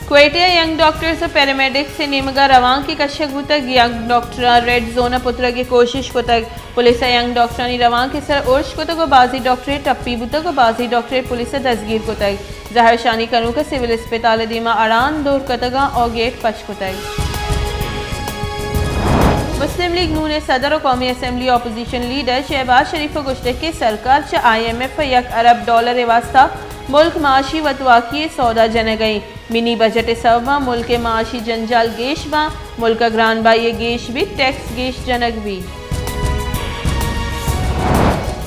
کوئٹہ ءَ young doctors ءُ پیرامیڈکس ءِ نیمگ ءَ روانکے کشگ بوتگ۔ ینگ ڈاکٹراں ریڈ زون ءَ پترگ ءِ کوشش کتگ۔ پولیس ءَ ینگ ڈاکٹرانی روانک ءِ سر ارش کتگ ءُ بازیں ڈاکٹرے ٹپی بوتگ ءُ بازیں ڈاکٹرے پولیس ءَ دزگیر کتگ۔ زہرشانی کنوک ءَ سول اسپتال ءِ دیما اڑان دور کتگ اَنت ءُ گیٹ پچ کتگ۔ مسلم لیگ نون ءِ صدر ءُ قومی اسمبلی اپوزیشن لیڈر شہباز شریف ءَ گوشتگ کہ سرکار چہ آئی ایم ایف ءَ یک ارب ڈالر ءِ واستہ ملک معاشی وتواکی ءِ سودا جنگ ءَ اِنت۔ منی بجٹ ءِ سبب ءَ ملک ءِ معاشی جنجال گیش باں، ملک ءَ گران بہائی گیش بیت، ٹیکس گیش جنگ بیت۔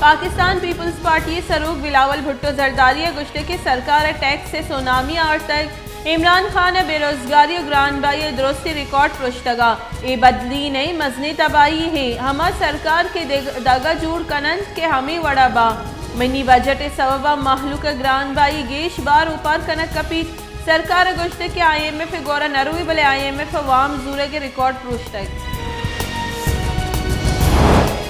پاکستان پیپلز پارٹی ءِ سروک بلاول بھٹو زرداری ءَ گوشتگ کہ سرکار ءَ ٹیکس ءِ سونامی آورتگ، عمران خان ءَ بے روزگاری ءُ گران بہائی ءِ درستیں ریکارڈ پرشتگ اَنت، اے بدلی نہ اِنت، مزنیں تباہی اِنت، ہما سرکار کہ دگ-، دگہ جوڑ کن اَنت کہ ہمے وڑ ءَ باں۔ منی بجٹ ءِ سبب ءَ مہلوک ءَ گران بہائی گیش بار اوپار کنگ کپیت۔ سرکار ءَ گوشتگ کہ آئی ایم ایف ءِ گورا نہ روی، بلے آئی ایم ایف ءَ وام زورگ ءِ ریکارڈ پروشتگ۔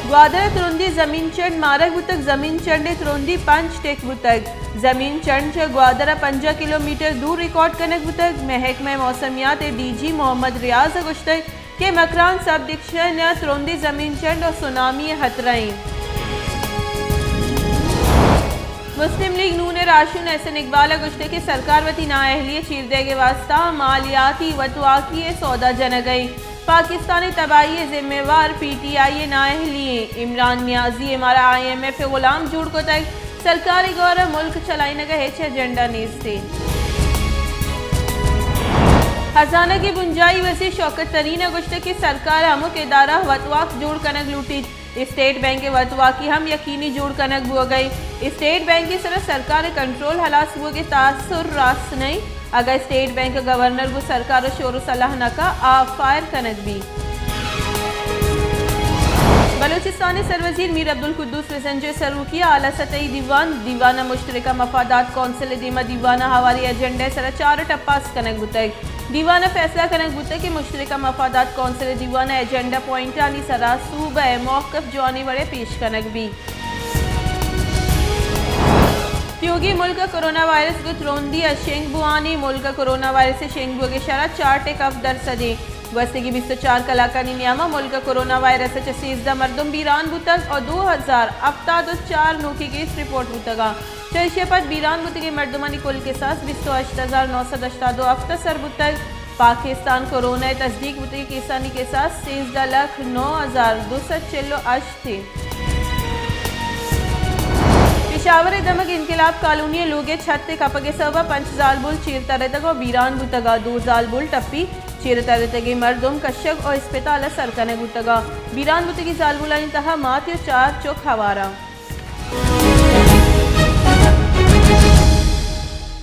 گوادر ءَ ترندیں زمین چنڈ مارگ بوتگ، زمین چنڈ ءِ ترندی پنچ ٹک بوتگ۔ زمین چنڈ چہ گوادر ءَ پنجاہ کلومیٹر دور ریکارڈ کنگ بوتگ۔ محکمہ موسمیات ءِ ڈی جی محمد ریاض ءَ گوشتگ کہ مکران سب ڈویژن ءَ ترندیں زمین چنڈ ءُ سونامی ءِ خطرہ اِنت۔ مسلم لیگ نون ءِ راہشون احسن اقبال ءَ گوشتگ کہ سرکار وتی نااہلی ءِ چیر دئیگ ءِ واستہ مالیاتی وتواکی ءِ سودا جنگ ءَ اِنت۔ پاکستان ءِ تباہی ءِ ذمہ وار پی ٹی آئی ءِ نااہلی اِنت۔ عمران نیازی ءَ مارا آئی ایم ایف ءِ غلام جوڑ کتگ۔ سرکار ءِ گورا ملک چلائینگ ءِ ہچ ایجنڈا نیست اِنت۔ خزانگ ءِ بنجاہی وزیر شوکت ترین ءَ گوشتگ کہ سرکار ءَ ہمک ادارہ ءِ وتواک جوڑ کنگ لوٹیت۔ اسٹیٹ بینک ءِ وتواکی ہم یقینی جوڑ کنگ بوگ ءَ اِنت۔ اسٹیٹ بینک ءِ سرا سرکار ءِ کنٹرول ہلاس بوگ ءِ تاثر راست نہ اِنت۔ اگاں اسٹیٹ بینک ءِ گورنر گوں سرکار ءَ شور ءُ صلاح نہ کنت، آ فائر کنگ بیت۔ بلوچستان ءِ سروزیر میر عبدالقدوس بزنجو ءِ سروکی ءَ اعلی سطحی دیوان، دیوان ءَ مشترکہ مفادات کونسل ءِ دیما دیوان ءِ ہواری ایجنڈا ءِ سرا چار ٹپاس کنگ بوتگ۔ دیوان ءَ فیصلہ کنگ بوتگ کہ مشترکہ مفادات کونسل ءِ دیوان ءِ ایجنڈا پوائنٹانی سرا صوبہ ءِ موقف جوانیں وڑ ءَ پیش کنگ بیت۔ تیوگیں ملک ءَ کرونا وائرس گوں ترندی ءَ شنگ بوان اِنت۔ ملک ءَ کرونا وائرس ءِ شنگ بوگ ءِ شرح چار ٹک ہفت درسد اِنت۔ گوستگیں بیست ءُ چار کلاکانی نیام ءَ ملک ءَ کرونا وائرس ءَ چہ سیزدہ مردم بیران بوتگ ءُ دو ہزار ہپتاد ءُ چار نوکیں کیس رپورٹ بوتگ اَنت۔ چہ ایشی ءَ پد بیران بوتگیں مردمانی کل کساس بیست ءُ ہشت ہزار نو سد ہشتاد ءُ ہفت ءَ سر بوتگ۔ پاکستان کرونا ءِ تصدیق بوتگیں کیسانی کساس سیزدہ لکھ نو ہزار دو سد چل ءُ ہشت اِنت۔ پشاور ءِ دمگ انقلاب کالونی ءِ لوگ ءِ چھت ءِ کپگ ءِ سبب ءَ پنچ زالبول چیر ترتگ ءُ بیران بوتگ اَنت۔ دو زالبول ٹپی، چیر ترتگیں مردم کشگ ءُ اسپتال ءَ سر کنگ بوتگ اَنت۔ بیران بوتگیں زالبولانی تہا ماتے ءُ چار چک ہوار اَنت۔